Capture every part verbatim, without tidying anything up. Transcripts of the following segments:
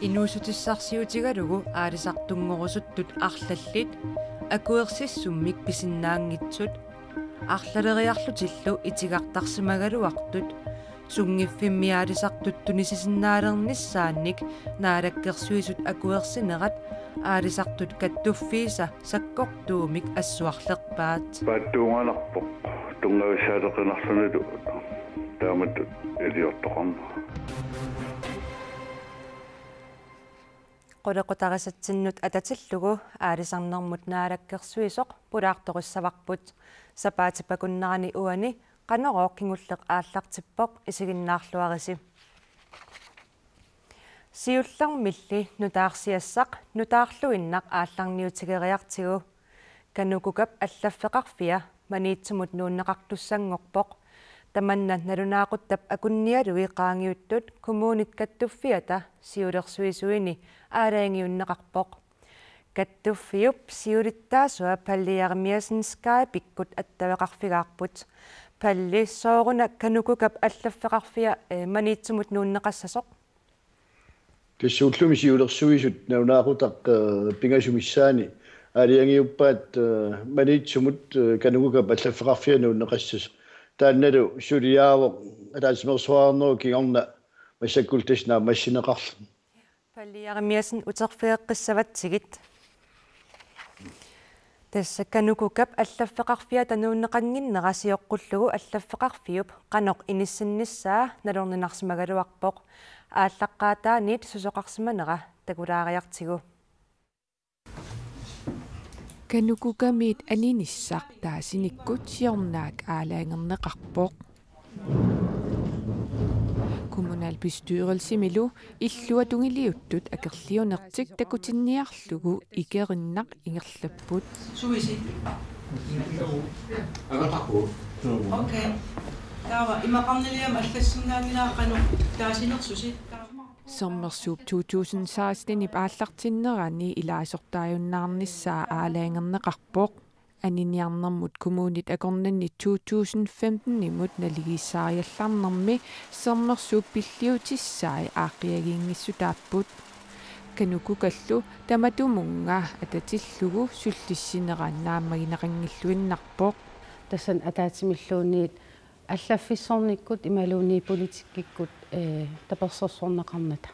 Inuussutissarsiutigalugu aalisartunngorusuttut arlallit akuersissummik pisinnaanngitsut arlaleriarlutillu itigartarsimagaluartut sunngiffimmi aalisartut tunisisinnaalernissaannik Naalakkersuisut akuersinerat aalisartut kattuffiisa sakkortuumik assuarlerpaat. Paattuunganarpoq tunngavissaaleqinarlunilu taamatut iliortoqarneq. Qulequtarisatsinnut atatillugu aalisarnermut naalakkersuisoq pulaartorissavarput. Sapaatip akunnerani uani Qanorooq kingulleq aallartippoq, isiginnaarluarisi. Siullermilli nutaarsiassaq nutaarluinnaq aallarniutigeriartigu. Kanukukap allaffeqarfia Maniitsumut nuunneqartussanngorpoq. Tamanna nalunaaquttap akunnialui qaangiuttut kommunit kattuffiata siulersuisuini aalajangiunneqarpoq. Kattuffiup siulittaasua Palle Jeremiassen Skype-ikkut attaveqarfigaarput. Palle, sooruna Kanukukap allaffeqarfia, eh, Maniitsumut nuunneqassasoq? Tassa ullumi siulersuisut nalunaaqutaq, eh, pingasut missaanni aalajangiuppaat, eh, Maniitsumut, eh, Kanukukap allaffeqarfia nuunneqassasoq. Taannalu suliaavoq ataatsimeersuarnerup kingorna massakkullu tassa naammassineqarluni. Palle Jeremiassen, uterfigeqqissavatsigit. Tassa Kanukukap allaffeqarfiata nuunneqannginnera sioqqullugu allaffeqarfiup qanoq inissinnissaa nalorninarsimagaluarpoq. Aallaqqaataaniit susoqarsimanera takulaariartigu. Kanukukamiit aninissaq taasinikkut siornaak aalajangerneqarpoq. Kommunalbestyrelsimilu illua tungiliuttut akerliunertik takutinniarlugu ikerinnaq ingerlapput. Suisi. Okay. Taava imaqarniliam allassinnaanngilara qanoq taasinersusi. Sermersuup to tusind seksten-ip aallartinnerani ilaasortaajunnaarnissaa aalajangerneqarpoq. Aniniarnermut kommunit akornanni to tusind femten-imut naligiissaariallarnermi Sermersuup pilliutissai aaqqiagiinngissutaapput. Kanukukallu tamatumunnga atatillugu sullissinera naammagineqanngilluinnarpoq. Tassani ataatsimilluunniit allaffissornikkut imaluunniit politikkikkut, eh, tapersersorneqarnata.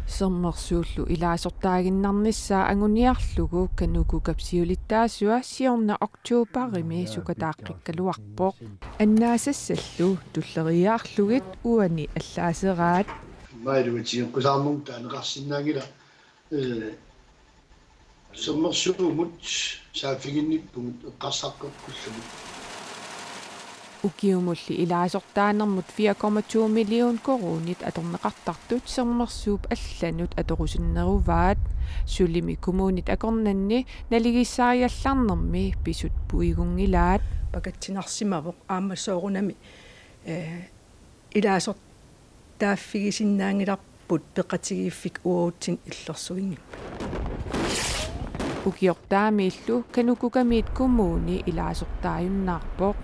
Sermersuullu ilaasortaaginnarnissaa anguniarlugu Kanukukap siulittaasua siorna oktobarimi sukataaqqikkaluarpoq. Annaasassallu tulleriiaarlugit uani allaaseraat. Mailua tiinqusaarnum taaneqarsinnaanngilaq, eh, Sermersuumut saaffiginnippugut eqqarsaqqikkullugu. Ukiumulli ilaasortaanermut fire komma to million koruunit atorneqartartut Sermersuup allanut atorusunneruvaat. Sulimi kommunit akornanni naligiissaariallarnermi pisut puigunngilaat. Pakatsinarsimavoq aamma soorunami, eh, ilaasortaaffigisinnaanngilarput peqatigiiffik uatsinnut illersuinngippat. Ukiortaamiillu Kanukukamiit kommuni ilaasortaajunnaarpoq.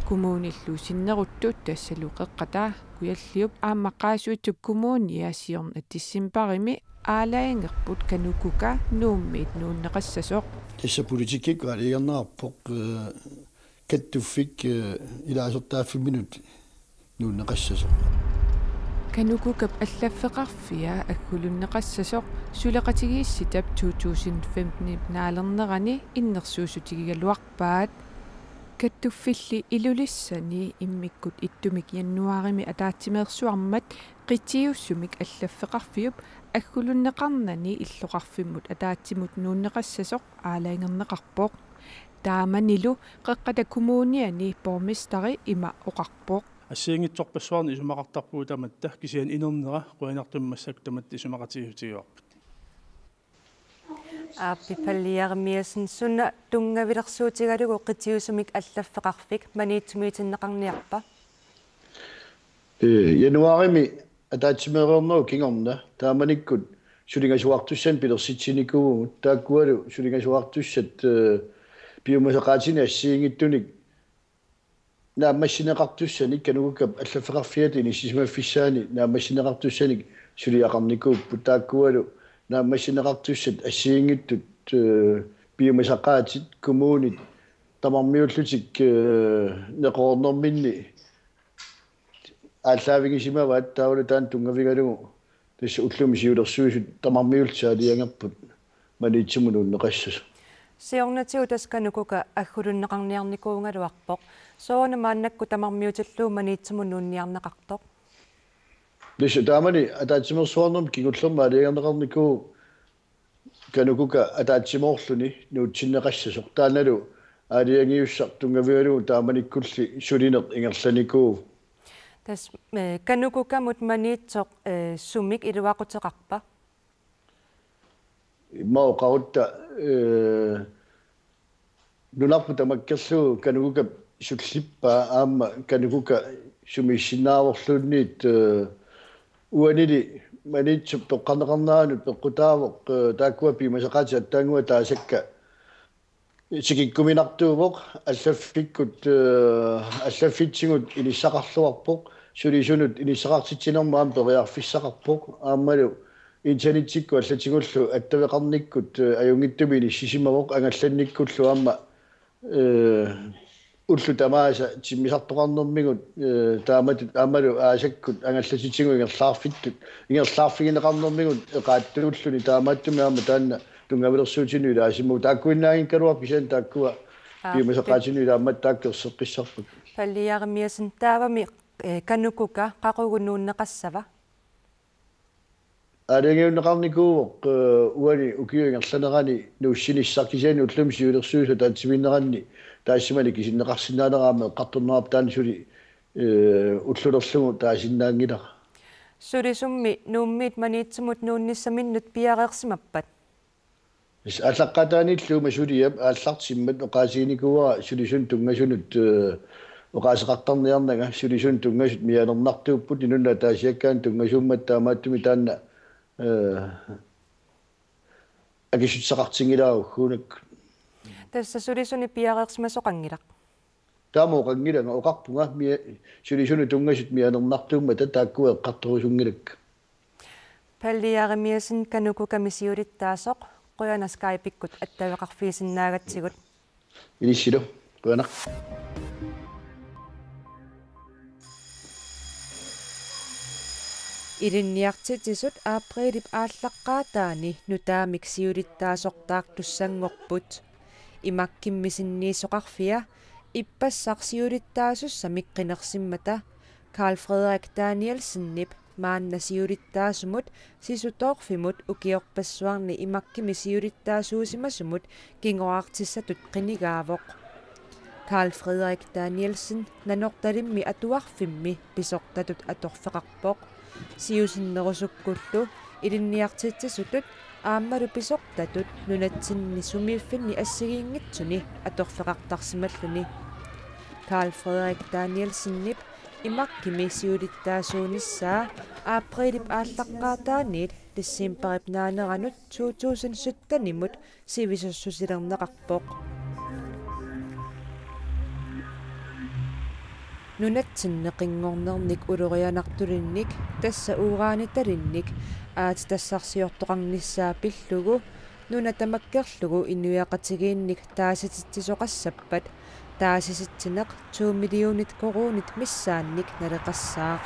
Kommunillu sinneruttut tassalu Qeqqata, Kujalliup aamma Qaasuitsup Kommunia siorna decembarimi aalajangerput Kanukuka Nuummiit nuunneqassasoq. Tassa politikkikkut aalajangerneqarpoq, eh, kattuffik, eh, ilaasortaaffimminut nuunneqassasoq. Kanukukap allaffeqarfia aggulunneqassasoq suleqatigiissitap to tusind femten-ip naalernerani innersuussutigigaluarpaat. Kattuffilli Ilulissani immikkut ittumik januaarimi ataatsimeersuarmat qitiusumik allaffeqarfiup aggulunneqarnani illoqarfimmut ataatsimut nuunneqassasoq aalajangerneqarpoq. Taamanilu Qeqqata Kommuniani borgmesteri ima oqarpoq: Assigiinngitsorpassuarnik isumaqartarpugut tamatta, kisianni inernera qujanartumik massakkut tamatta isumaqatigiissutigivarput. Aappi Palle Jeremiassen, suna tunngavilersuutigalugu qitiusumik allaffeqarfik Maniitsumiitinneqarniarpa? Ee, januaarimi ataatsimeereernerup kingorna taamanikkut sulingasuartussanik pilersitsinikuuvugut, taakkualu sulingasuartussat, ee, piumasaqaatinik assigiinngitsunik naammassineqartussanik, Kanukukap allaffeqarfiata inissisimaffissaani naammassineqartussanik suliaqarnikuupput, taakkualu naammassineqartussat assigiinngitsut, eh, piumasaqaatit, kommunit tamarmiullutik, eh, neqeroornerminni aallaavigisimavaat, taavalu taanna tunngavigalugu tassa ullumi siulersuisut tamarmiullutik aalajangerput Maniitsumut nuunneqassasoq. Siornatigut tassa KANUKOKA aggulunneqarniarnikuugaluarpoq. Sooruna maannakkut tamarmiutillugu Maniitsumut nuunniarneqartoq? Tassa taamani ataatsimeersuarnermut kingullermik aalajangerneqarnikuuvoq KANUKOKA ataatsimoorluni nuutsinneqassasoq. Taannalu aalajangiussaq tunngavigalugu taamanikkulli sulineq ingerlanikuuvoq. Tassa, eh, KANUKOKA-mut Maniitsoq, eh, sumik iluaquteqarpa? Immaqa oqarutta, eh, nunarput tamakkerlugu KANUKOKA-p sullippaa aamma KANUKOKA sumiissinnaavorluunniit, eh, uanili Maniitsup toqqarneqarneranut peqqutaavoq, eh, taakkua piumasaqaatit attaannguaq taasakka tikikkuminartuuvoq, allaffikkut, eh, allaffitsigut inissaqarluarpoq, sulisunut inissaqartitsinermut aamma periarfissaqarpoq, aammalu internetsikkut allatigullu attaveqarnikkut, eh, ajunngitsumik inissisimavoq, angallannikkullu aamma, eh, ullut tamaasa timmisartoqarnermigut, eh, taamatut aammalu aasakkut angallatitigut ingerlaarfittut, ingerlaarfigineqarnermigut eqaattuulluni, taamaattumik aamma taanna tunngavilersuutinut ilaasimavugut. Taakkuinnaanngikkaluarpoq kisianni taakkua, aap, piumasaqaatinut ilaammat taakku erseqqissarput. Palle Jeremiassen, taavami, eh, KANUKOKA qaqugu nuunneqassava? Aalajangiunneqarnikuuvoq, eh, uani ukiup ingerlanerani nuussinissaq, kisianni ullumi siulersuisut ataatsimiinneranni taassuma nikisinneqarsinnaanera aamma eqqartorneqarpoq, taanna suli, eh, ullulerlugu taasinnaanngilara. Sulisummi Nuummiit Maniitsumut nuunnissaminnut piareersimappat? Tassa aallaqqaataaniillu uuma suliap aallartimmat oqaasiinikuuara sulisunut tunngasunut, eh, oqaaseqartarniarnanga, sulisunut tunngasut mianernartuupput inunnut ataasiakkaanut tunngasuummat, taamaattumik taanna, eh, akissutissaqartinngilara ugguunakkut. Tassa sulisunik piareersimasoqanngilaq? Taama oqanngilanga, oqarpunga mia-, sulisunut tunngasut mianernartuummata taakkua eqqartorusunngilakka. Palle Jeremiassen, KANUKOKA-mi siulittaasoq, qujanaq Skype-ikkut attaveqarfigisinnaagatsigut. Ilissilu, qujanaq. Ilinniartitsisut aprilip aallaqqaataani nutaamik siulittaasortaartussanngorput. I MAK-imi sinniisoqarfia ippassaq siulittaasussamik qinersimmata Karl Frederik Danielsenip maanna siulittaasumut Sisutoorfimut ukiorpassuarni I MAK-imi siulittaasuusimasumut kingoraartissatut qinigaavoq. Karl Frederik Danielsen Nanortalimmi atuarfimmi pisortatut atorfeqarpoq. Siusinnerusukkullu ilinniartitsisutut aammalu pisortatut nunatsinni sumiiffinni assigiinngitsuni atorfeqartarsimalluni. Karl Frederik Danielsenip I MAK-imi siulittaasuunissaa aprilip aallaqqaataaniit decembarip naaneranut to tusind sytten-imut sivisussusilerneqarpoq. Nunatsinni qinngornernik ulorianartulinnik, tassa uranitalinnik, aatsitassarsiortoqarnissaa pillugu nuna tamakkerlugu inuiaqatigiinnik taasititsisoqassappat taasisitsineq to millionit koruunit missaannik naleqassaaq.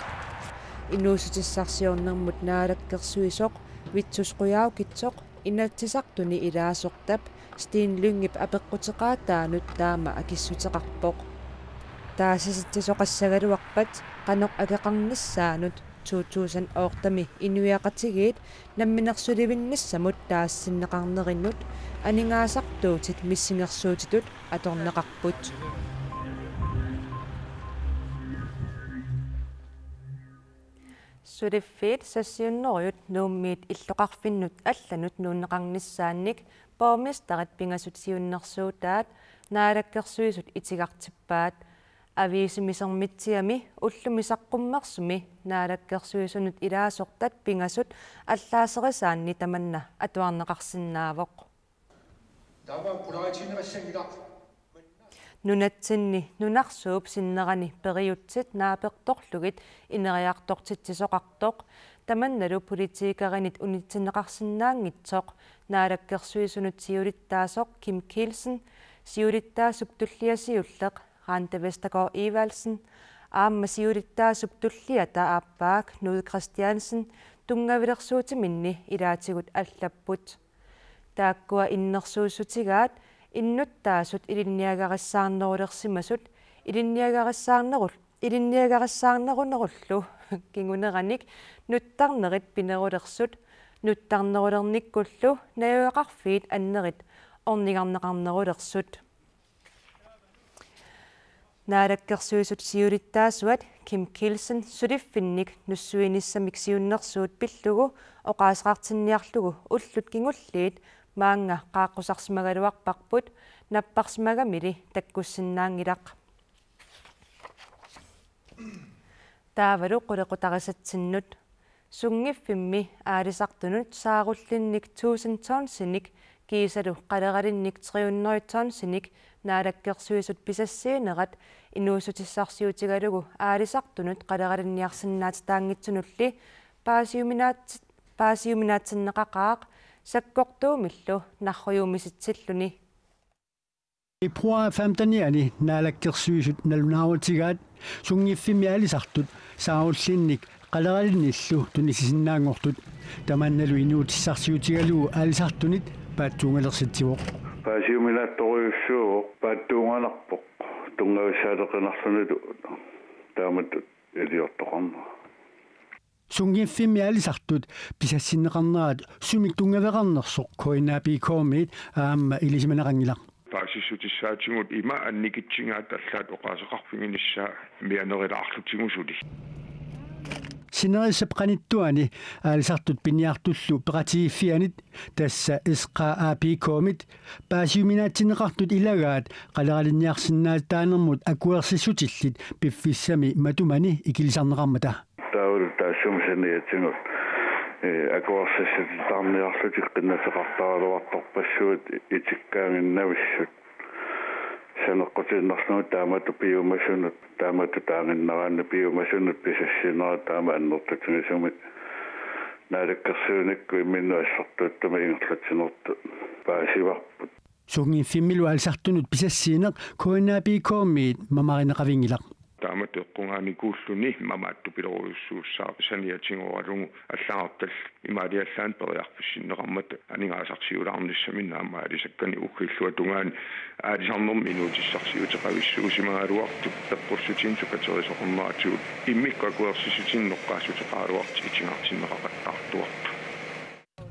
Inuussutissarsiornermut naalakkersuisoq Vittus Qujaukitsoq Inatsisartuni ilaasortap Steen Lyngep apeqquteqaataanut taama akissuteqarpoq. Taasisitsisoqassagaluarpat qanoq akeqarnissaanut to tusind otte-mi inuiaqatigiit namminersulivinnissamut taasitinneqarnerinut aningaasartuutit missingersuutitut atorneqarput. Suliffiit seks hundrede Nuummiit illoqarfinnut allanut nuunneqarnissaannik borgmesterit pingasut siunnersuutaat naalakkersuisut itigartippaat. Aviisimi Sermitsiami ullumi saqqummersumi naalakkersuisunut ilaasortat pingasut allaaserisaanni tamanna atuarneqarsinnaavoq. Taava pulaaritigineqassanngilaq. Nunatsinni nunarsuup sinnerani periutsit naapertorlugit ineriartortitsisoqartoq. tamannalu politikerinit unitsinneqarsinnaanngitsoq Naalakkersuisunut siulittaasoq Kim Kielsen, siulittaasup tullia siulleq Randi Vestergaard Evaldsen aamma siulittaasup tulliata aappaat Knud Kristiansen tunngavilersuutiminni ilaatigut allapput. Taakkua innersuussutigaat innuttaasut ilinniagarissaarnerulersimasut ilinniagarissaarnerul- ilinniagarissaarnerunerullu kinguneranik nuttarnerit pinerulersut nuttarnerulernikkullu najugaqarfiit annerit ornigarneqarnerulersut. Naalakkersuisut siulittaasuat Kim Kielsen suliffinnik nussuinissamik siunnersuut pillugu oqaaseqartinniarlugu ullut kingulliit maannga qaaqqusarsimagaluarparput napparsimagamili takkussinnaanngilaq. Taavalu qulequtarisatsinnut. Sunngiffimmi aalisartunut saarullinnik tusind tonsinik kiisalu qaleralinnik tre hundrede tonsinik Naalakkersuisut pisassiinerat inuussutissarsiutigalugu aalisartunut qaleralinniarsinnaatitaanngitsunulli paasiuminaats-, paasiuminaatsinneqaqaaq sakkortuumillu narrujuummisitsilluni. Februar femtenianni Naalakkersuisut nalunaarutigaat sunngiffimmi aalisartut saarullinnik qaleralinnillu tunisisinnaanngortut. Tamannalu inuutissarsiutigalugu aalisartunit paatsuungalersitsivoq. Paasiuminaattorujussuuvoq, paatsuunganarpoq tunngavissaaleqinarlunilu taamatut iliortoqarnera. Sunngiffimmi aalisartut pisassinneqarnerat sumik tunngaveqarnersoq KNAPK-miit aamma ilisimaneqanngilaq. Paasissutissaatigut ima annikitsigaat allaat oqaaseqarfiginissaa mianerilaarlutigu suli. Sinerissap qanittuani aalisartut piniartullu peqatigiiffianit, tassa S K A P K-mit, paasiuminaatsinneqartut ilagaat qaleralinniarsinnaatitaanermut akuersissutillit piffissami matumani ikilisarneqarmata. Taavalu taassuma saniatigut, ee, akuersissutitaarniarlutik qinnuteqartaraluartorpassuit itikkaannginnavissut. Saneqqutiinnarlugu taamatut piumasunut, taamatut taaginnaraanni piumasunut pisassiinerat taama annertutigisumik Naalakkersuinikkut imminnut assortuuttumik ingerlatsinertut paasivarput. Sunngiffimmilu aalisartunut pisassiineq KNAPK-miit mamarineqavinngilaq. Taamatut eqqugaanikuulluni mamaattupilerujussuussaaq saniatigooralugu allagartallu imaaliallaannaq periarfissinneqarmat aningaasarsiulaarnissaminnik aamma aalisakkanik uggilluatungaani aalisarnermi inuutissarsiuteqavissuusimagaluartut peqqussutinik sukaterisoqarneratigut immikkut akuersissutinik noqqaassuteqaraluartut itigartinneqaqattaartuartut.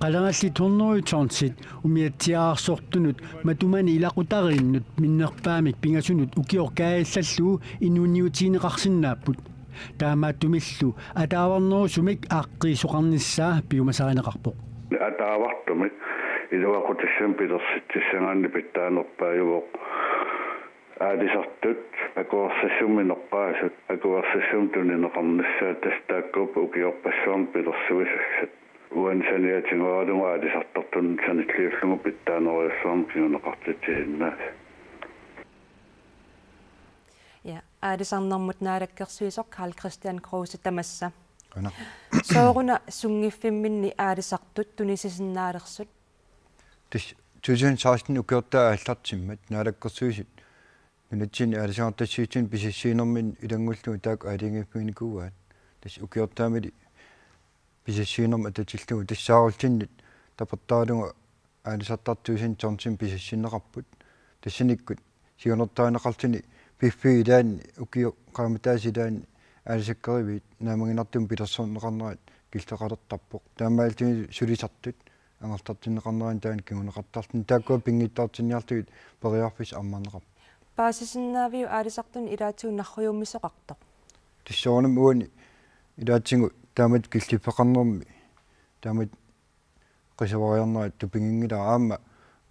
Qalerallit hundrede tonsit umiatsiaarsortunut matumani ilaqutariinnut minnerpaamik pingasunut ukioq kaajallallugu inuuniutigineqarsinnaapput. Taamaattumillu ataavarnerusumik aaqqiisoqarnissaa piumasarineqarpoq. Ataavartumik iluaqutissamik pilersitsissagaanni pitsaanerpaajuvoq. Aalisartut akuersissummik noqqaasut akuersissummik tunineqarnissaat tassa taakkuupput ukiorpassuarni pilersuisussat. Uani saniatigooralugu aalisartartunut sanilliullugu pitsaanerujussuarmik kinguneqartitsisinnaasut. Ja, aalisarnermut naalakkersuisoq Karl-Kristian Kruse tamassa. Qujanaq. Sooruna sunngiffimminni aalisartut tunisisinnaalersut? Tassa to tusind seksten ukiortaat aallartimmat Naalakkersuisut nunatsinni aalisartassiuutitigut pisassiinermini ilanngullugu taakku aalajangiiffiginikuuaat. Tassa ukiortaamili pisassiinermut atatillugu tassa saarullinnut tapertaralugu aalisartartut tusind tonsinik pisassinneqarput. Tassanikkut siunertarineqarluni piffiit ilaanni ukiut qaammataasa ilaanni aalisakkeriviit naammaginartumik pilersorneqarnerat killeqalertarpoq. Taamaalilluni sulisartut angerlartinneqarneranni taanna kinguneqartarluni taakkua pinngitsoortinniarlugit periarfissaq ammarneqarpoq. Paasisinnaaviuk aalisartunut ilaatigut narrujuummisoqartoq? Tassa soorunami uani ilaatigut taamatut killiffeqarnermi taamatut qisuariarnerat tupiginngilara aamma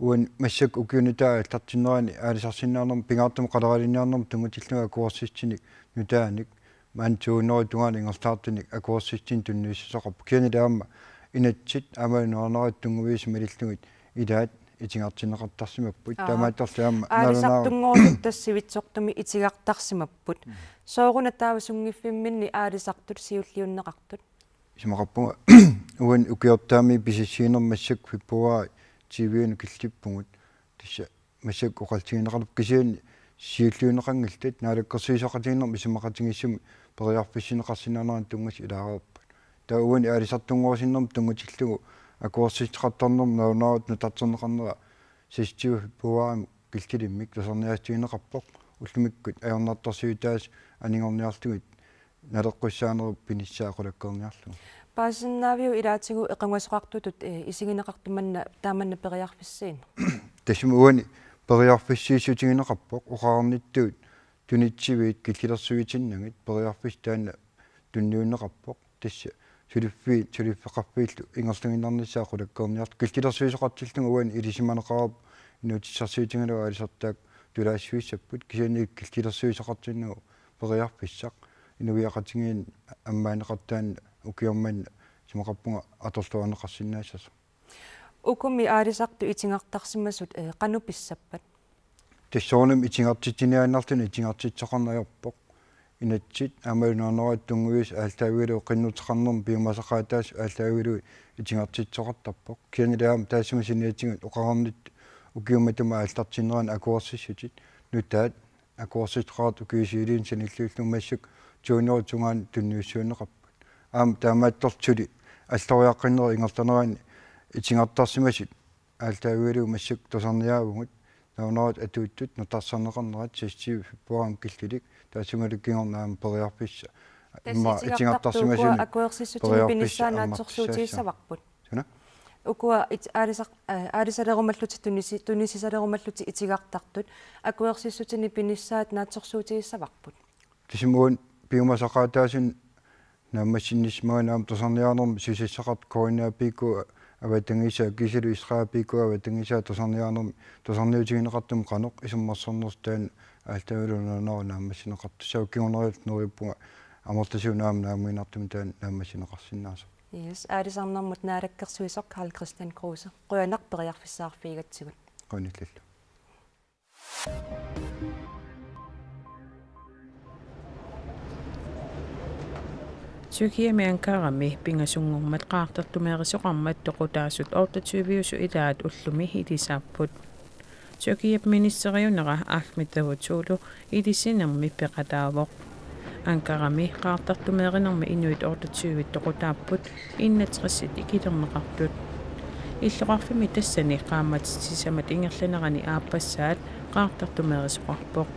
uani massakkut ukiup nutaap aallartinnerani aalisarsinnaanermut pingaartumik qaleralinniarnermut tunngatillugu akuersissutinik nutaanik maani to hundrede tungaanut ingerlaartunik akuersissutinik tunniussisaqarpoq. Kisiannili aamma inatsit aamma nuannaartut tunngaviusut malillugit ilaat itigartinneqartarsimapput. Aa. Taamaattorli aamma aalisartunngortut tassa sivitsortumik itigartarsimapput. Mm. Sooruna taava sunngiffimminni aalisartut siulliunneqartut? Isumaqarpunga uani ukiortaami pisassuinermi massakkut februaari tyve-unut killippugut. Tassa massakkut oqaatigineqarput kisianni siulliunneqanngillat, naalakkersuisoqatigiinnermi isumaqatigiissummi periarfissinneqarsinnaanerannut tunngasut ilaareerput. Taava uani aalisartunngorusunnermut tunngatillugu akuersissuteqartarnermut nalunaarut nutarterneqarnera seksogtyve februaarimi killilimmik tusarniaassutigineqarpoq, ullumikkut ajornartorsiutaasut anigorniarlugit naleqqussaanerup pinissaa qulakkeerniarlugu. Paasinnaaviuk ilaatigut equngasoqartutut, eh, isigineqartut manna taamanna periarfissiineq? Tassami uani periarfissiissutigineqarpoq, oqarnittut tunitsiviit killilersuitinnagit periarfissaq taanna tunniunneqarpoq. Tassa suliffiit, suliffeqarfiillu ingerlagiinnarnissaa qulakkeerniarlugu. Killilersuisoqartillugu uani ilisimaneqareerpoq inuutissarsiutigalugu aalisartaat tulaassuissapput, kisianni killilersuisoqartinnagu periarfissaq inuiaqatigiinni ammaanneqartaanni ukioq manna isumaqarpunga atorluarneqarsinnaassasoq. Ukumi aalisartut itigartarsimasut, eh, qanoq pissappat? Tassa soorunami itigartitsiniaannarluni itigartitsisoqarneq ajorpoq. Inatsit aamma nalunaarut tunngaviusut aallaavigalugu qinnuteqarnermi piumasaqaataasut aallaavigalugit itigartitsisoqartarpoq. Kisiannili aamma taassuma saniatigut oqarnittut ukiumut matuma aallartinnerani akuersissutit nutaat akuersissuteqartut ukiut siuliini sanilliullugu massakkut tyve hundredet tungaanut tunniussiuunneqarput. Aamma taamaattorli suli alloriaqqinnera ingerlanerani itigartarsimasut aallaavigalugu massakkut tusarniaavugut, nalunaarut atuuttut nutarsarneqarnerat seksogtyve februaarimi killilik, taassumalu kingorna aamma periarfissaq. Tassa immaqa itigartartut itigartarsimasuni ukua akuersissutsinik periarfissaq pinissaat ammartussaassaaq. Naatsorsuutigissavarput. Suna? Ukua it-, aalisar-, eh, aalisalerumallutik tunisi-, tunisisalerumallutik itigartartut akuersissutsinik pinissaat naatsorsuutigissavarput. Tassami uani piumasaqaataasuni naammassinissimagaanni aamma tusarniaanermi susassaqartut K N A P K avatangiisaa kiisalu Israel P K avatangiisaa tusarniaanermi tusarniutigineqartumi qanoq isummersornersoq taanna aallaavigalugu nalunaarut naammassineqartussaasoq, kinguneriilluta neriuppunga amerlasuunik aamma naammaginartumik taanna naammassineqarsinnaasoq. Yes, aalisarnermut naalakkersuisoq Karl-Kristian Kruse. Qujanaq periarfissaqarfigigatsigut. Qujanillallu. Tyrkiami Ankarami pingasunngormat qaartartumeerisoqarmat toqutaasut otteogtyve-usut ilaat ullumi ilisaapput. Tyrkiap ministeriunera Ahmet Davutoglu ilisinermi peqataavoq. Ankarami qaartartumeerinermi inuit otteogtyve toqutaapput, enogtres ikilerneqartut. Illoqarfimmi tassani qaammatit sisamat ingerlanerani aappassaat qaartartumeerisoqarpoq.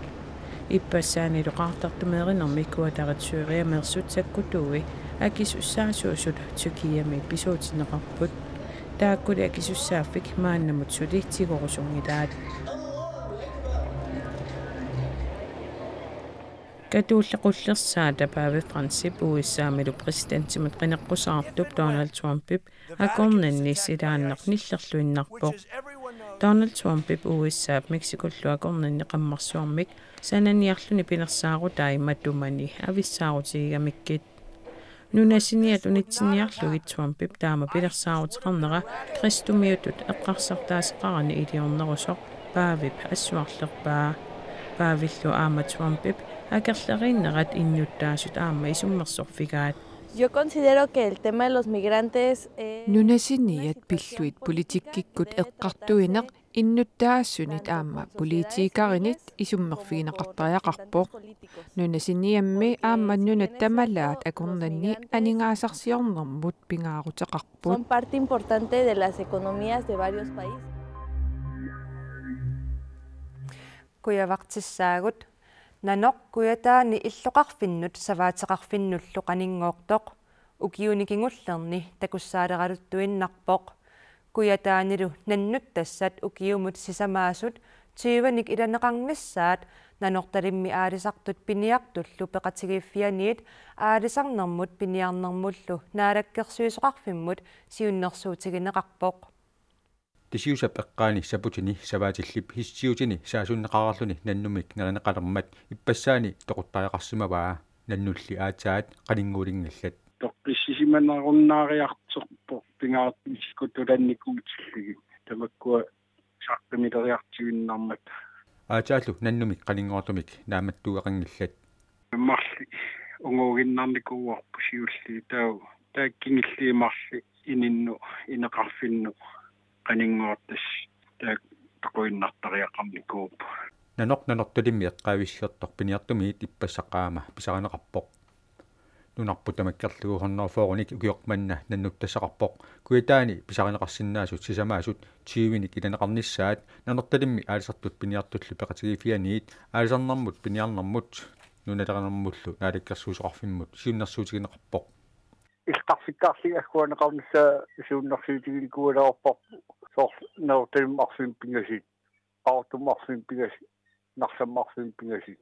Ippassaanilu qaartartumeerinermi kuatarit Syriameersut sakkutuui akisussaasuusut Tyrkiami pisuutinneqarput. Taakkuli akisussaaffik maannamut suli tigurusunngilaat. Katuulleq qullersaata Paave Francip U S A-milu præsidentimut qineqqusaartup Donald Trumpip akornanni silaannaq nillerluinnarpoq. Donald Trumpip U S A-p Mexicollu akornanni qammarsuarmik sananiarluni pilersaarutai matumani avissaarutigigamikku. Nunasiniat unitsinniarlugit Trumpip taama pilersaaruteqarnera kristumiutut eqqarsartaaseqarani iliornerusoq Paavip assuarlerpaa. Paavillu aamma Trumpip akerleriinnerat innuttaasut aamma isummersorfigaat. Yo considero que el tema de los migrantes, eh, nunasiniat pillugit politikkikkut eqqartuineq innuttaasunit aamma politikerinit isummerfigineqartariaqarpoq. Nunasiniammi aamma nunat tamalaat akornanni aningaasarsiornermut pingaaruteqarput. Son parte importante de las economías de varios países. Kujavartissaagut. Nanoq Kujataani illoqarfinnut savaateqarfinnullu qaninngoortoq ukiuni kingullerni takussaaleraluttuinnarpoq. Kujataanilu nannuttassat ukiumut sisamaasut tyvenik ilaneqarnissaat Nanortalimmi aalisartut piniartullu peqatigiiffianiit aalisarnermut piniarnermullu naalakkersuisoqarfimmut siunnersuutigineqarpoq. Tisiusap eqqaani saputini savaatillip hissiutini saasunneqareerluni nannumik nerineqalermat ippassaani toquttariaqarsimavaa, nannulli aatsaat qaninnguulinngillat. Toqqissisimanarunnaariartorpoq pingaartumik sikutulannikuutillugit, tamakkua saqqumileriartuinnarmata. Aatsaallu nannumik qaninngoortumik naammattuueqanngillat. Marluk unguuginnarnikuuarput siulliit, taava Taakku kingulliit marluk ininnut ineqarfinnut qaningortas taakku toquinnartariaqarnikuupput. Nanoq Nanortalimmi eqqaavissiortoq piniartumiit ippassaq aamma pisarineqarpoq. Nunarput tamakkerlugu hundrede fyrrenik ukioq manna nannuttassaqarpoq. Kujataani pisarineqarsinnaasut sisamaasut tyvenik ilaneqarnissaat Nanortalimmi aalisartut piniartullu peqatigiiffianiit aalisarnermut piniarnermut nunalerinermullu naalakkersuisoqarfimmut siunnersuutigineqarpoq. Illoqarfikkaarlugit agguaanneqarnissaa siunnersuutiginikuugaluarparput, soorlu Nanortalimmi arfineq-pingasut, Qaqortumi arfineq-pingasut, Narsami arfineq-pingasut.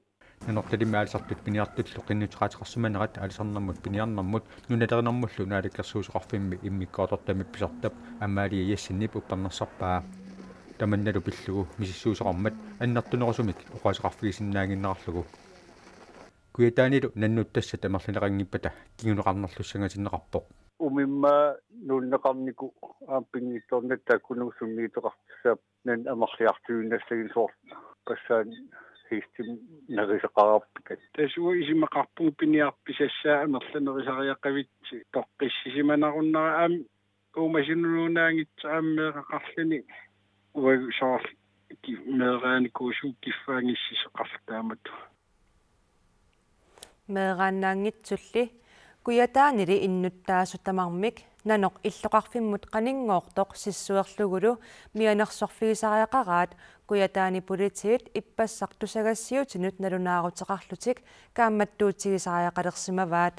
Nanortalimmi aalisartut piniartullu qinnuteqaateqarsimanerat aalisarnermut piniarnermut nunalerinermullu naalakkersuisoqarfimmi immikkoortortamik pisortap Amalie Jessenip uppernarsarpaa. Tamannalu pillugu misissuisoqarmat annertunerusumik oqaaseqarfigisinnaannginnerarlugu. Kujataanilu nannuttassat amerlineqanngippata kinguneqarnerlussangatinneqarpoq. Umimmaat nuunneqarnikut aamma pinngitsoornata taakkununnga sunniuteqartussaapput, nanoq amerliartuinnassaginnarpoq, soorlu Qasigiannguaq Hestimik nerisoqarput. Tassa uanga isumaqarpunga piniartut pisassaat amerlanerusariaqavitsut toqqissisimanarunnarai, aamma uumasunut nuunnaanngitsoq aamma meeraqarluni. Uagut soorlu ki-, meeraanikuusugut kiffaanngissuseqarluta taamatut. Meeraannaanngitsulli Kujataanili innuttaasut tamarmik nanoq illoqarfimmut qaningortoq sissuerlugulu mianersorfigisariaqaraat Kujataani politiit ippassaq tusagassiuutinut nalunaaruteqarlutik kaammattuutigisariaqalersimavaat.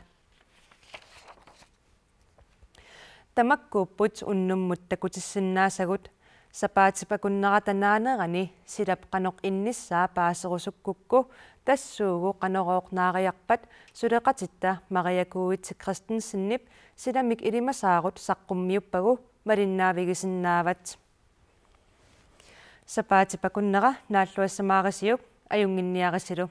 Tamakkuupput unnummut takutissinnaasagut. Sapaatip akunnerata naanerani silap qanoq innissaa paaserusukkukku tassuugu Qanorooq naariarpat suleqatitta Maria Kuitse Christensenip silamik ilimasaarut saqqummiuppagu malinnaavigisinnaavat. Sapaatip akunnera naalluassamaarisiuk, ajunnginniarisilu.